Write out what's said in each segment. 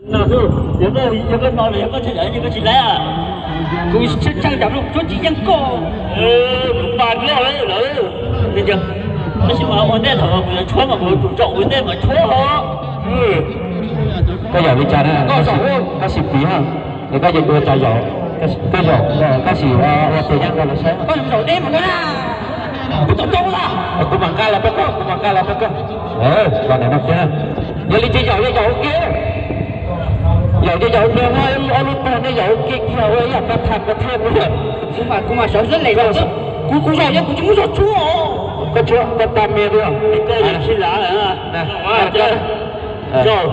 No xwb, yog koj, yog koj no los yog koj tsis lawv ces koj tsis lawv. Kuv tshee tshee tsam no kuv tshuab tsis yeej koj. Kuv mas loj lawm. Tab sis mas ua ntej thaum kuv yuav tshuab mas kuv tus tsom ua ntej mas tshuab os. Koj yaum li cas na? Koj sim piv ha, es koj yeej dua cas yaum, koj yaum, koj sim ua tus yeej koj los saib. Koj yaum deb mas koj na. Kuv tau tau la. Kuv mam nqa los rau koj, kuv mam nqa los rau koj. Los ntawm no kiag. Yog li ces yaum, yaum ua ke. Yaum ces yaum ua ke, ob lub tog nej yaum ua ke kiag ua ib yam koj tham koj thiaj ua. Kuv mas, kuv mas sawv xwb les, kuv, kuv yaum yog kuv tsis muab zog tshuab. Koj tshuab koj tag me li. Koj yeej tsis lav lawm.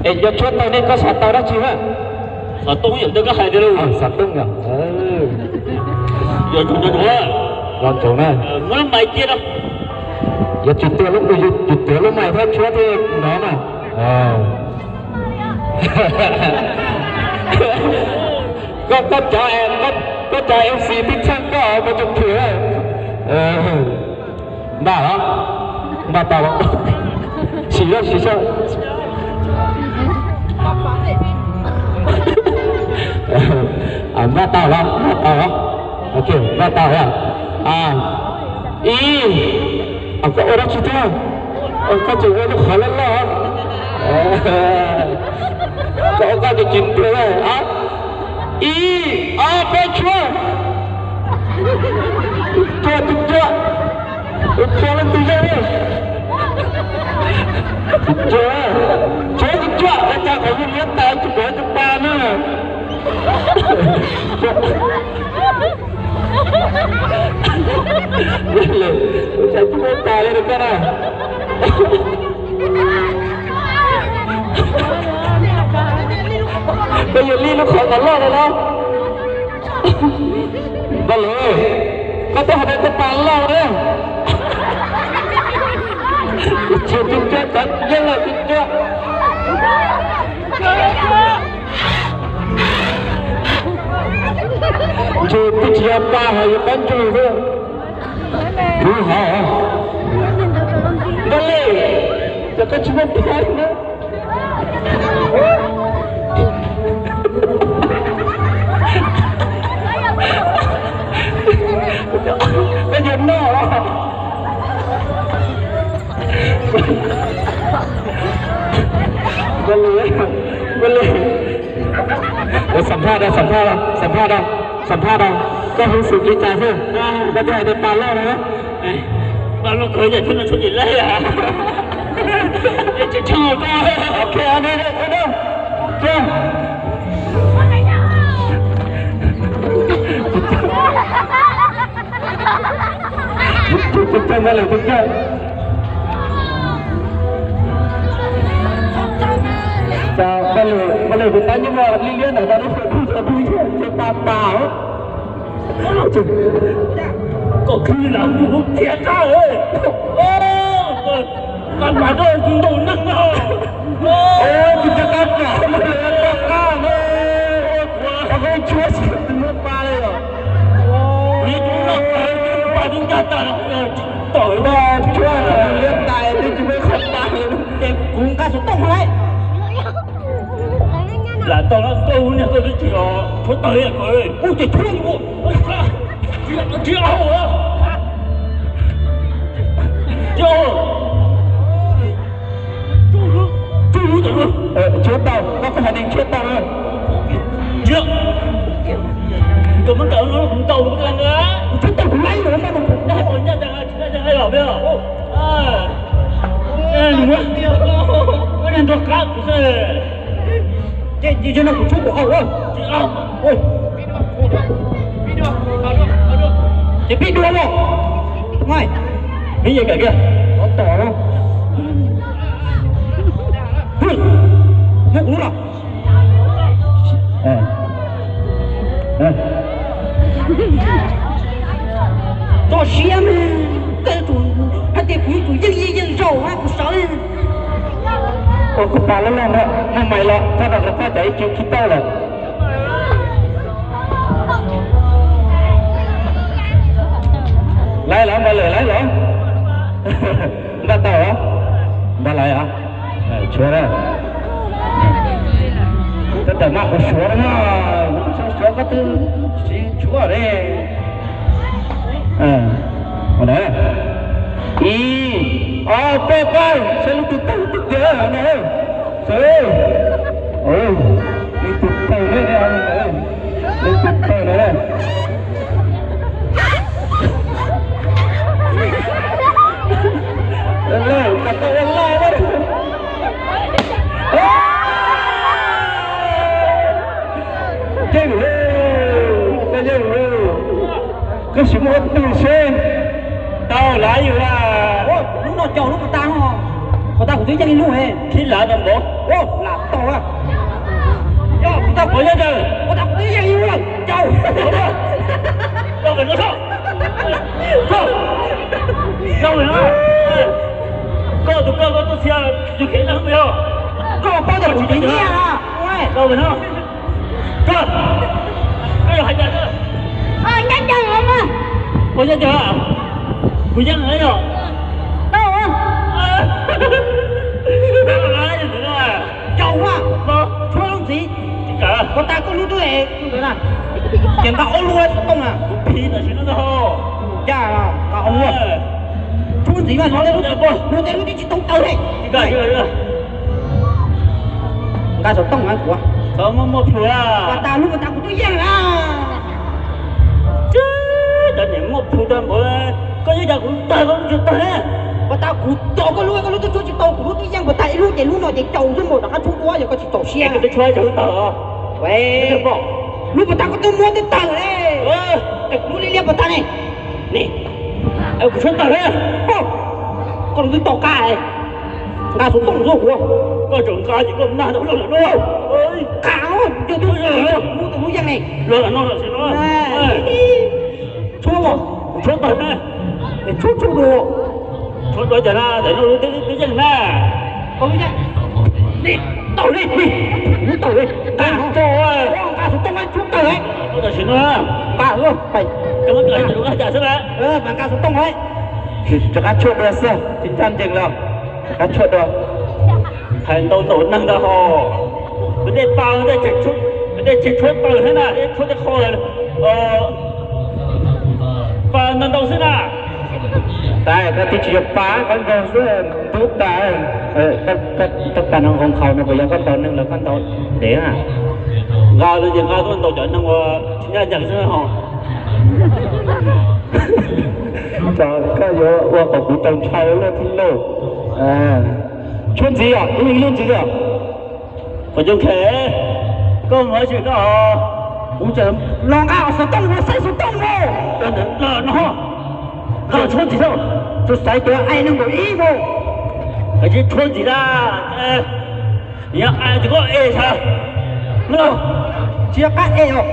Es yog tshuab tau nej koj xav tau dab tsi na? Xov tooj yom, koj hais tiag lauj. Xov tooj yom. Los ntsoov na. Muab lub mais cia rau. Yuav tsum tuav lub, yuav tsum tuav lub mais thiab tshuab thiaj hnov na. Koj, koj cov, koj cov M C twb txheej koj ua tsoom phim. Npaj los? Npaj tau los? Sim los, sim los. Npaj tau los? Npaj tau los? Ok, npaj tau los? Ib, koj ua dab tsi thiab? Koj tseem ua lub qhov loj loj. Koj ua koj ces tsis ntuag. Ib, ob, peb, tshuab. Tshuab, tshuab, tshuab. Ua tshuab leej twg yeej li. Tshuab, tshuab, ua cas qhov yus liab tais tsis pom tus pas na. Ua cas tsis muaj pas li rau koj na. Koj yuav li lub qhov loj loj no los? Npaj Lwm, koj twb hais tias koj pas loj na. Tsis tsis cov yeej los tsis cov. Ntshe twb tsis yog pas, ho yog qab ntsug xwb. Kuv hov. Npaj Lwm, cas koj tsis muaj pas na? Koj yuav noj los? Npaj Lwm, Npaj Lwm. Xam phaj da, xam phaj da, xam phaj da, xam phaj da. Koj hwv xwm li cas xwb? Koj twb hais tias pas loj na. Pas loj kawg, yam tsheb no tsheb tsis laij. Tsis tsheb koj. Ok, tus coj, tus coj, tus coj. Npaj Lwm, Npaj Lwm, kuv tab nyuj mos liab liab ntawm no, tus coj, tus coj, tus coj, pas pas. Koj khwv lam kuv thiab koj. Koj mas koj tus ntaus neeg no. Kuv cov kab pam koj qab no, koj tshuab tsis muaj pa li os. Kuv tus ntaus pa tus ncaj tas tsis tawm no, tshuab liab tais twb tsis muaj qhov pa li. Ces kuv nqa xov tooj lawm. Lam tau no koj niag koj twb tsis los tshuab tawg li ko, kuv ces tshuab ua. Tsis au, tsis au. Tshuab tau, koj hais tias tshuab tau. Tsis, koj muab ntaus no kuv ntaus kuv tau, kuv tshuab tau kuv laib los. Nrog qab kuv xwb. Ces, ces no kuv tshuab kuv au. Ces pib dua los. Mai, peb yeej kawm kiag. Tom no. Muab kuv lub los. Txoj siab mas, koj yuav tsum hais tias kuv yuav tsum yeej yeej yeej zaum mas kuv sawv. Ua kuv pas loj loj na, muaj mais los thaj no rov qab cov ib cus khi tauj lawm. Laib los, Npaj Lwm, laib los? Npaj tau los? Npaj laib os. Tshuav na. Tab tom mas kuv suav no, kuv suav koj twb tsis tshuav ne. Ib, ob, peb, pab saib lub tus tawg twg tiag no. Saib, lub tus tawg ne, lub tus tawg no. Lawm, kom tau ua laj na. Yeej lawm, koj yeej lawm. Koj sim muab tus seb tau lav yus a. Lub no caum lub puas tas no, puas tas kuv twb yeej ib lub ne. Khib lav tau npaum. Lam tau a. Yog kuv tau puas yeej tau. Puas tas kuv twb yeej ib lub lawm, caum. Koj tus koj koj tuaj txhia yus kev neeg yog. Koj paub tias kuv tsis nyiaj a. Koj, koj yog hais tias nyob caw os. Puas yeej tau, kuv yeej yog. Tau. Caum a, tshuab lub ntxiv. Puas tas koj lub twb es ntawd na. Ces nqa ob lub xov tooj na. Kuv phim tam sim no ntag. Cas nqa ob lub. Tshuab ntxiv mas lub tej lub twb tsis tau tawg li. Nqa xov tooj na kuv. Puas tas lub puas tas kuv twb yeej na. Cov niam muaj plhu tag npaum, koj yeej cas kuv tawg koj lub tsis tawg ne. Puas tas kuv caum koj lub, koj lub twb tshuab tsis tau, kuv lub twb yeej, puas tas ib lub ces lub no ces caum xwb npaum rov qab tshuab dua yog koj tsis tsaum siab. Kuv twb tshuab tau tawg os. Lub puas tas koj twb muab twb tawg ne. Kuv lub liab liab puas tas ne. Ni, kuv tshuab tawg ne. Koj lub twb tau qab. Nqa xov tooj tuaj kuv. Koj tseem nqa ces koj nag tau loj lawm no. Qab, yog twb lub yeej ne. Loj lawm no lawm no. Tshuab, tshuab tawg ne. Tshuab tshuab dua. Tshuab dua cas na, ntawm no lub twb yeej na. Tau li, tau li, tau li. Nqa xov tooj tshuab tawg. Tam sim no nqa, nqa xov tooj xwb. Rov qab tshuab dua xwb, tsis caj ncees los. Rov qab tshuab dua. Hais ntau ntau neeg ntag ho. Kuv tej pa tej tseem tshuab tawg thiab na, tej tshuab tej qho pa ntau ntau xwb na. Tas koj twb tsis yog pa, koj nkaug xwb ntub tas. Koj tau pa no nqhau nqhau no puas yog koj ntaus neeg los koj ntaus dev na? Nqa no ces nqa tuaj ntaus cov neeg uas tsis ncaj ncees xwb ho. Koj yuav ua kom kuv tau ntshai luaj thiab lauj. Tshuab ntxiv os, ib lub ntxiv os. Kuv cov khe, koj mus tsis koj, kuv tseem los nqa xov tooj mus saib xov tooj no. Los no, koj tshuab ntxiv xwb, tsuas xaiv cov ai neeg nkaus ib mus. Koj tsis tshuab ntxiv na, yog ai ces koj es tshaj. Tsis yog qab es os.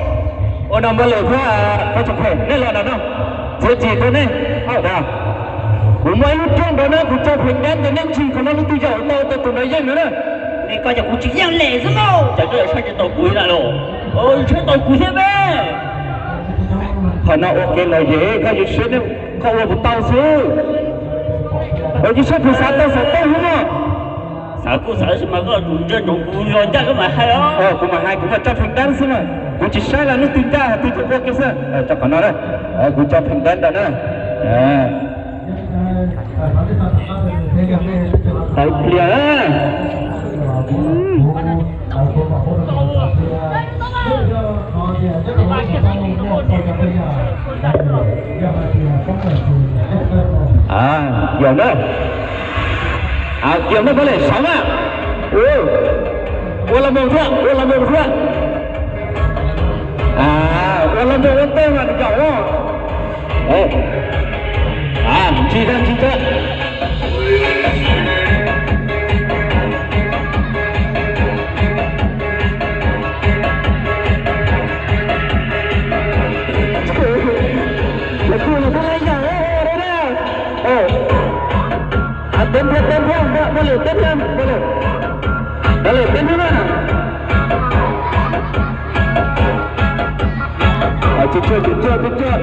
Ua no npawg Lawm thiab Paj Tsoom Phem, nej los no no, txiav txim rau nej. Kuv muaj ib lub rooj nrad na, kuv tso pheem dab ces nej ntsis qhov no lub twg yaum tau, tau tus ntawd yeej no na. Koj cov kuv tsis yeej lem xwb mas. Cas koj yuav tshaj tsis tau kuv ib yam los? Tshaj tau kuv thiab me. Qhov no ua kev lom zem, koj yuav siab, koj ua kuv tau xwb. Ua ib siab kuv xav tau xov tooj xwb no. Xav kuj xav tab sis mas koj tus ntsia ntsoov kuv los ncaj koj mam hais os. Kuv mam hais, kuv mam tso pheem dab xwb na. Kuv tsis saib los leej twg ncaj twg tsis ua kiag xwb. Tso qhov no na. Kuv tso pheem dab ntawd na. Tawv plias na. Yog na. Yog na, pab lem saud na. Ua los mus xwb, ua los mus xwb. Ua los mus ua ntej mas nws zaum na. Ntsis tag, ntsis tag. Teb thiab, teb thiab, npawg Lawm, teb thiab, npawg Lawm. Npawg Lawm, teb thiab na. Tsis tshua, tsis tshua, tsis tshua.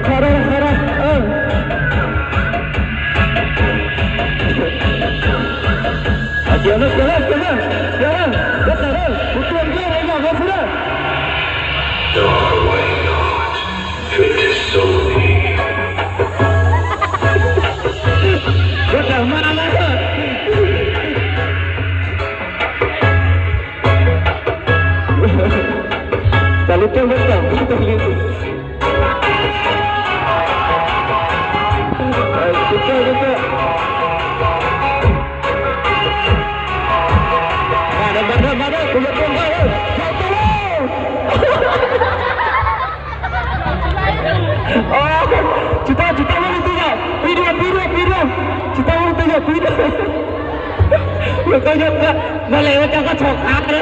Qha ra, qha ra. Koj yog koj, Maiv Lees ua cas koj txhom qab na?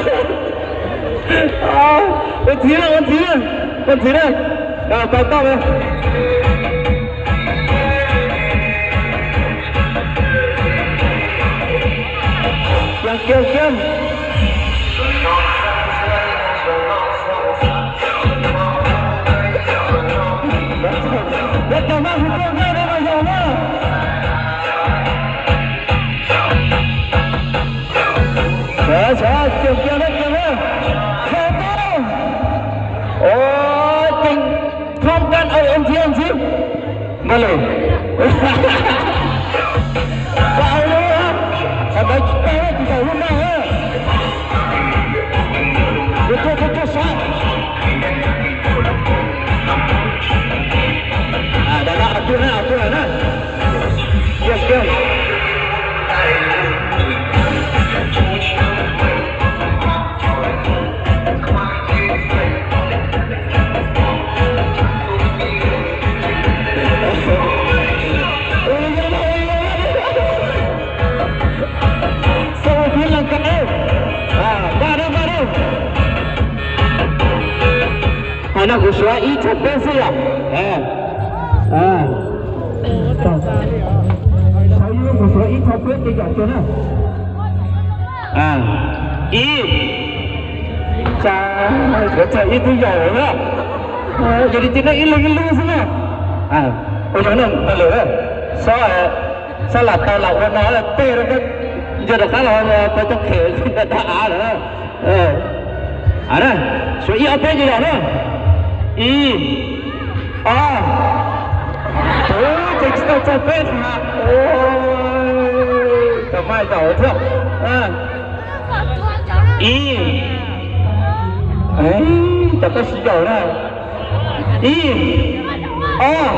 Ua ntxiv na, ua ntxiv na, ua ntxiv na. Pab toj na. Kiag, kiag, kiag. Sawv, sawv, kiag, kiag na, kiag na. Sawv tau. Ua, ceev, thoob kab, ua ntxiv, ua ntxiv. Npaj lawm. Qhov ntawd tsis tau, tsis tau lub noj. Tuaj, tuaj, tuaj, tuaj sab. Dam no tuaj na, tuaj na. Kiag, kiag. Hais no kuv suav ib txog peb xwb yom. Kuv suav ib txog peb ces yom, na. Ib, suav txog ib twb yaum na. Yog li ces nej ib leeg ib lub xwb na. Ua yog no tas lawm, xob, xob lam tau lam ua no tej rau koj, nco rov qab los tau cov qhem da av lawm. A, suav ib ob peb ces yog na. Ib, ob, ces tsis tau txog peb na. Cov maj zaum thiab. Ib, cov koj siv zaum na. Ib, ob,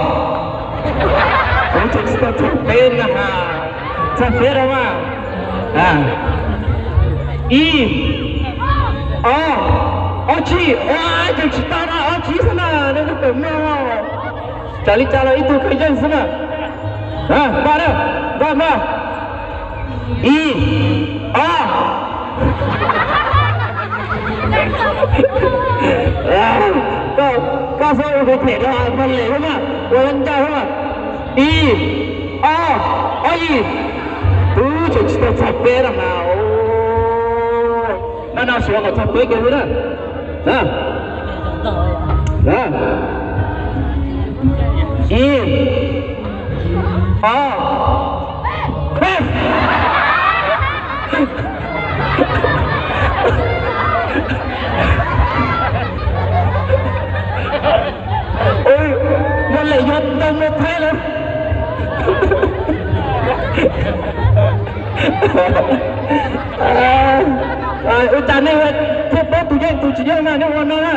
kuv ces tsis tau txog peb na. Txog peb rau mas. Ib, ob, ob tsib, ua ces tsis tau na, ob tsib xwb na, nej twb tawm maj. Tsam li cas los ib tug khav yeej xwb na. Npaj na, npaj, npaj. Ib, ob. Koj, koj txhob ua kuv phem rau Maiv Lees xwb mas, ua ncaj xwb mas. Ib, ob, ob ib. Kuv ces tsis tau txog peb na mas. Npaj no suav kom txog peb kiag xwb na. Ib, ob, peb. Ua, Maiv Lees yog ntau muaj thaib lawm. Ua cas nej thiaj paub tus yeej tus tsis yeej na, nej ua no na.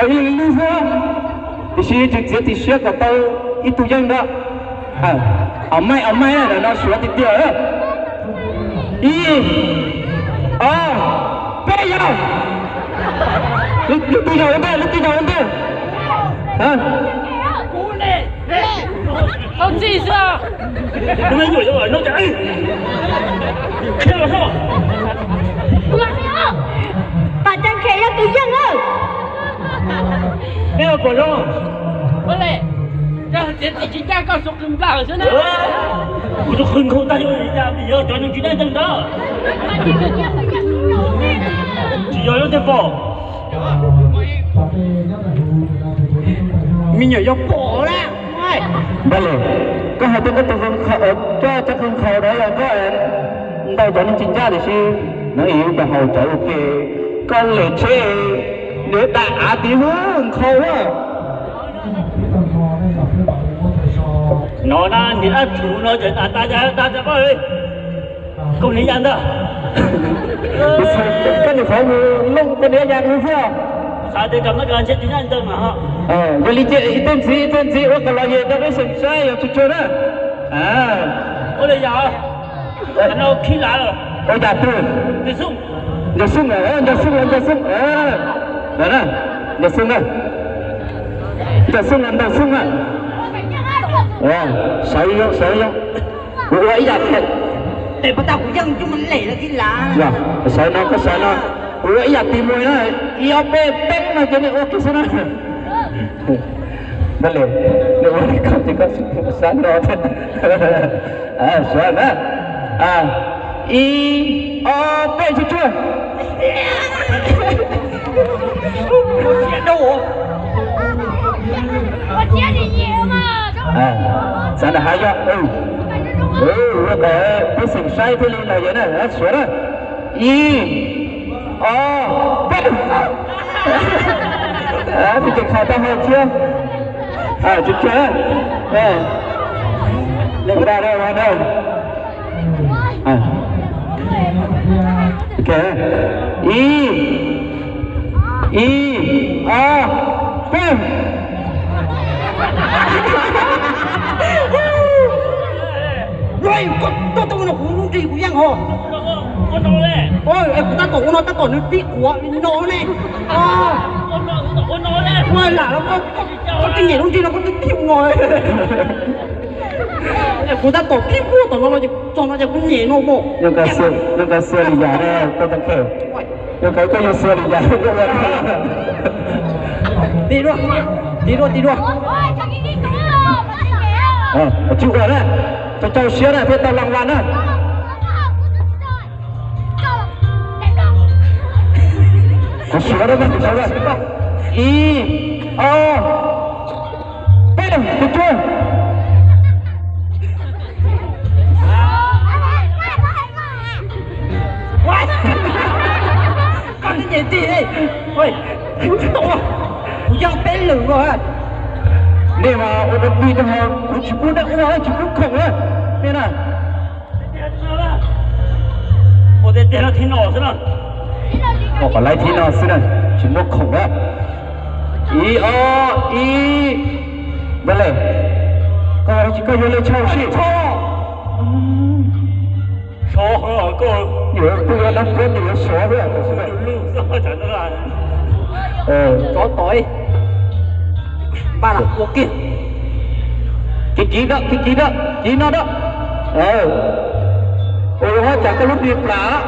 Ib leeg ib lub xwb, tiam sis tseem txiav txim siab kom tau ib tug yeej ntag. Os maij, os maij, no suav tiag tiag. Ib, ob, peb yog. Lub twg yog ua ntej, lub twg yog ua ntej. Tau txij xwb. Pam Cas Khem yog tus yeej na. Peb ua pom zoo. Ua le, yog txiav txim tsis ncaj koj xuas qws nplaj xwb na. Kuv tus qws nkhaus tag yuav li cas vim yog cov neeg tsis dai ntawd ntag. Tsis yog lub tej pom. Me nyuam yog pom na. Npaj Lees, koj hais tias koj tus, koj cov qws nkhaus na yog koj ntau cov neeg tsis ncaj tiam sis no yus cov haus cov ua ke, koj lem tsheb nws dai av tid nkhaus na. No na niam dab tsuv no ces tas tas tas tas koj, koj niam yas ntag. Koj niam qhov mus looj koj niam yas xwb. Yog li ces ib teg ntxiv ib teg ntxiv ua kom los yem rau peb xeem saib yog tsuag tsuag na. Ua li yog, ua yam twg? Ncaws Xyooj, Ncaws Xyooj, Ncaws Xyooj, Ncaws Xyooj, Ncaws Xyooj na, Ncaws Xyooj na, Ncaws Xyooj na. Sawv zoo, sawv zoo. Kuv ua ib yam, tes pov tag kuv yeej coj mus lem lawm xwb las. Sawv no, koj sawv no. Kuv ua ib yam tis mus na, ib ob peb peb no ces nej ua kiag xwb na. Npaj li, nej ua li ko ces koj sawv no thiab. Sawv na. Ib, ob, peb, tsuag tsuag. Xav nram hav yog, ua kom peb xeem saib thiaj li lawm yog na, suav na. Ib, ob, peb. Peb tseem kho tau hau thiab. Tsuag tsuag. Leej npaj na, ua na. Ok. Ib, ib, ob, peb. Koj tuaj tau ua no kuv lub nrig kuv yeej ho. Es kuv tab tom ua no tab tom nws tib quav no ne. Ua lam los koj tib nyem lub nrig no koj twb tib ua no. Kuv tab tom tib quav tom no los txog no ces kuv nyem no mos. Yog koj xav li yam ne, koj tau khe. Yog koj, koj yuav xav li yam ne. Tig dua, tig dua, tig dua. Tsis ua na, tau siab na thiaj tau las vas na. Kuv suav na, kuv suav na. Ib, ob, peb, tsuag tsuag. Koj tib nyem tig li. Kuv yog peb lwm os. Nej mas ua dog dig rau hauv, kuv tsis pub nej ua, tsis pub khoom na. Nej na. Ua tiag tiag no thib no xwb na. Ua kom laib thib no xwb na, tsis muaj khoom na. Ib, ob, ib. Npaj li. Koj, koj yuav li tshau sib. Sov koj, yuav pw yuav dab puab yuav sov thiab. Sov tom. Npaj lam ua kiag. Kiv kiv dawb, kiv kiv dawb, kiv no dawb. Ua li cas koj lub nrig plam.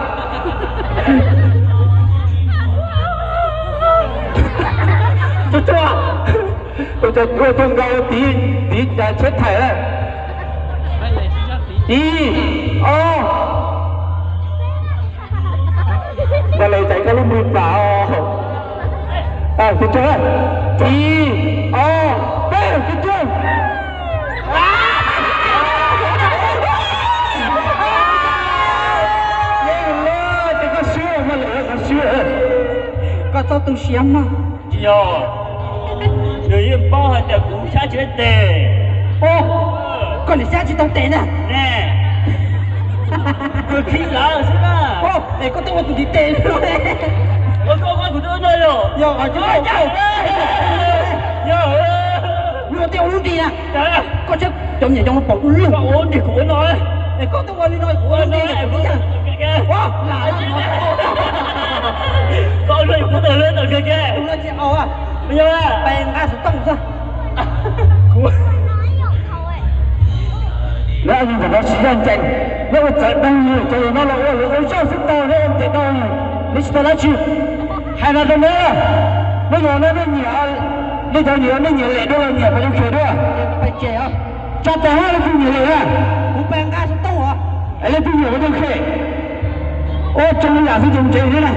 Tsuag tsuag. Ua cas ua tau nkaus tiv, tiv cas tsheb thaim na. Ib, ob. Npaj li, cas koj lub nrig plam os. Tsuag tsuag. Ib, ob, peb, tsuag tsuag. Koj txhob tu siab mog. Tsis yog, nws yeej paub hais tias kuv xyab tsis tau tes. Koj niam xyab tsis tau tes na. Nws khib lawv xwb na. Es koj twb ua tus ntiv tes. Ua koj, koj kuv twb ua no yog. Yog, yog. Nws ua tej ua lub nrig na. Koj saib cov me nyuam yau no pom ua lub. Koj ua nrig kuv ua no. Es koj twb ua li no kuv ua li no. Koj ua no kuv tawm lawm tawm kiag ke. Tus no tsis au. Pe nqa xov tooj xwb. Neb ua ntawm no tsis yog ncees, neb ua txawv dab tsi, cov no los ua lawv ua zoj xwb tag, neb ua ntev dhau, neb tsis tau dab tsi. Hais no rau neb, neb yog no nej nyiam, nej cov nyiam, nej nyiam lem dua los nyiam pais zoo khev dua. Tsa tas hab leej twg nyiam lem na. Kuv pais nqa xov tooj os. Es leej twg nyiam ua zoo khev. Ua tsoom yam xwb tsoom ntsev thiab na.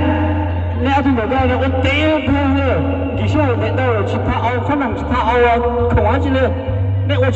Nej ob tug ntawm ko ua ntev dhau, nkim sij hawm ntev dhau, tsis tau au khob noom, tsis tau au khoom dab tsi li. Nej ua